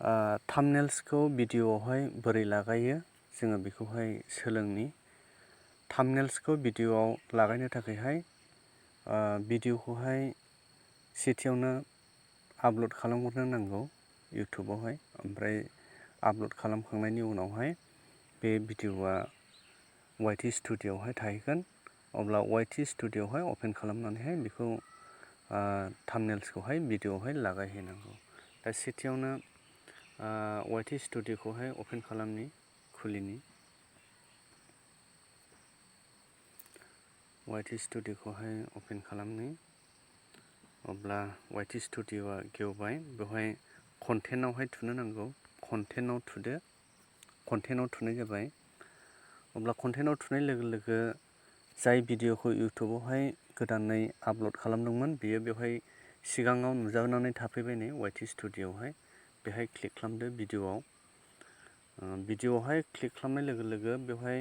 थाम्बनेल्सखौ भिडिअआवहाय बोरै लागायो जोङो बेखौहाय सोलोंनि। थाम्बनेल्सखौ भिडिअआव लागायनो थाखायहाय भिडिअखौहाय सेथियावनो आपल'ड खालामग्रोनो नांगौ इउटुबावहाय। ओमफ्राय आपल'ड खालामखांनायनि उनावहाय बे भिडिअआ वाइटि स्टुडिअ'आवहाय थाहैगोन। अब्ला वाइटि स्टुडिअ'आवहाय अपेन खालामनानैहाय बेखौ थाम्बनेल्सखौहाय भिडिअआवहाय लागायहैनांगौ। दा सेथियावनो वाइटि स्टुडिअ'खौहाय अपेन खालामनि, खुलिनि। वाइटि स्टुडिअ'खौहाय अपेन खालामनि। अब्ला वाइटि स्टुडिअ'आ गेवबाय। बेवहाय कन्टेन्टआवहाय थुनो नांगौ। कन्टेन्टआव थुदो। कन्टेन्टआव थुनाय जाबाय। अब्ला कन्टेन्टआव थुनाय लोगो लोगो जाय भिडिअखौ इउटुबावहाय गोदानै आपल'ड खालामदोंमोन बेयो बेवहाय सिगाङाव नुजानानै थाफैबाय नै वाइटि स्टुडिअ'आवहाय। बेहाय क्लिक खालामदो भिडिअआव। भिडिअआवहाय क्लिक खालामनाय लोगो लोगो बेवहाय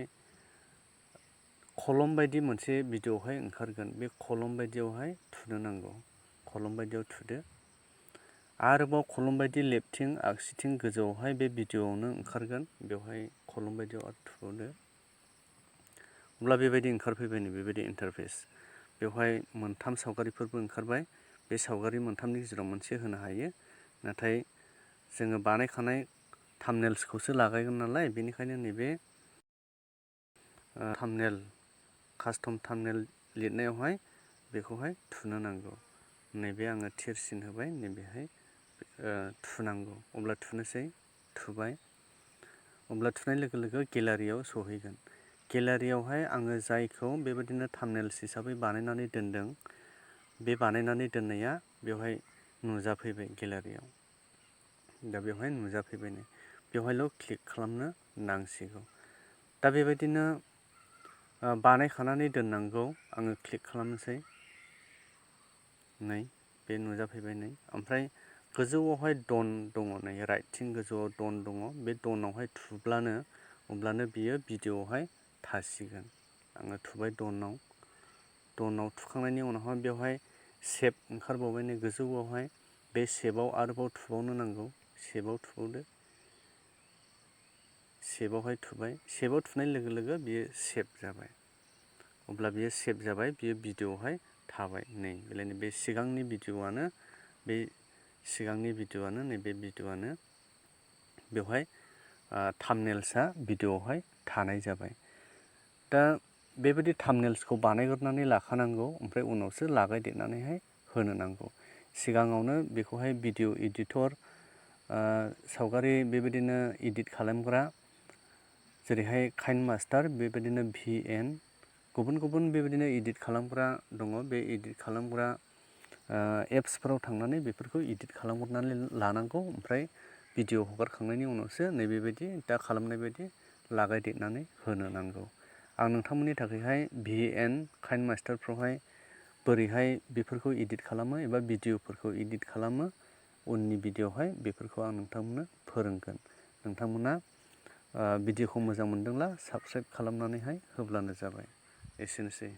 कलम बायदि मोनसे भिडिअआवहाय ओंखारगोन। बे कलम बायदियावहाय थुनो नांगौ। कलम बायदियाव थुदो। आरोबाव कलम बायदि लेफ्टथिं आगसिथिं गोजौआवहाय बे भिडिअआवनो ओंखारगोन। बेवहाय कलम बायदियाव आरो थुबावदो। अब्ला बेबायदि ओंखारफैबाय नै बेबायदि इन्टारफेस। बेवहाय मोनथाम सावगारिफोरबो ओंखारबाय। बे सावगारि मोनथामनि गेजेराव मोनसे होनो हायो। नाथाय जोङो बानायखानाय थाम्बनेल्सखौसो लागायगोन नालाय, बेनिखायनो नैबे थाम्बनेल कास्टम थाम्बनेल लिरनायावहाय बेखौहाय थुनो नांगौ। नैबे आङो थिरसिन होबाय, नैबेहाय थुनांगौ। अब्ला थुनोसै, थुबाय। अब्ला थुनाय लोगो लोगो गेलारियाव सहैगोन। गेलारियावहाय आङो जायखौ बेबायदिनो थाम्बनेल्स हिसाबै बानायनानै दोनदों, बे बानायनानै दोननाया बेवहाय नुजाफैबाय गेलारियाव। दा बेवहाय नुजाफैबाय नै। बेवहायल' क्लिक खालामनो नांसिगौ। दा बेबायदिनो बानायखानानै दोननांगौ। आङो क्लिक खालामनोसै। नै बे नुजाफैबाय नै। ओमफ्राय गोजौआवहाय दन दङ नै, राइटथिं गोजौआव दन दङ। बे दनावहाय थुब्लानो अब्लानो बियो भिडिअआवहाय थासिगोन। आङो थुबाय दनाव। दनाव थुखांनायनि उनावहाय बेवहाय सेभ ओंखारबावबाय नै गोजौआवहाय। बे सेभआव आरोबाव थुबावनो नांगौ। सेभआव थुबावदो। सेभआवहाय थुबाय। सेभआव थुनाय लोगो लोगो बियो सेभ जाबाय। अब्ला बियो सेभ जाबाय, बियो भिडिअआवहाय थाबाय नै। बेलायनो बे सिगांनि भिडिअआनो नैबे भिडिअआनो बेवहाय थाम्बनेल्सआ भिडिअआवहाय थानाय जाबाय। दा बेबायदि थाम्बनेल्सखौ बानायग्रोनानै लाखानांगौ। ओमफ्राय उनावसो लागायदेरनानैहाय होनो नांगौ। सिगाङावनो बेखौहाय भिडिअ एडिटर, सावगारि बेबायदिनो एडिट खालामग्रा, जेरैहाय काइनमास्टार, बेबायदिनो VN, गुबुन गुबुन बेबायदिनो एडिट खालामग्रा दङ। बे एडिट खालामग्रा एप्सफोराव थांनानै बेफोरखौ एडिट खालामग्रोनानै लानांगौ। ओमफ्राय भिडिअ हगारखांनायनि उनावसो नैबेबायदि दा खालामनाय बायदि लागायदेरनानै होनो नांगौ। आं नोंथांमोननि थाखायहाय VN, काइनमास्टारफ्रावहाय बोरैहाय बेफोरखौ एडिट खालामो एबा भिडिअफोरखौ एडिट खालामो, उननि भिडिअआवहाय बेफोरखौ आं नोंथांमोननो फोरोंगोन। नोंथांमोना भिडिअखौ मोजां मोनदोंब्ला साबस्क्राइब खालामनानैहाय होब्लानो जाबाय। एसेनोसै।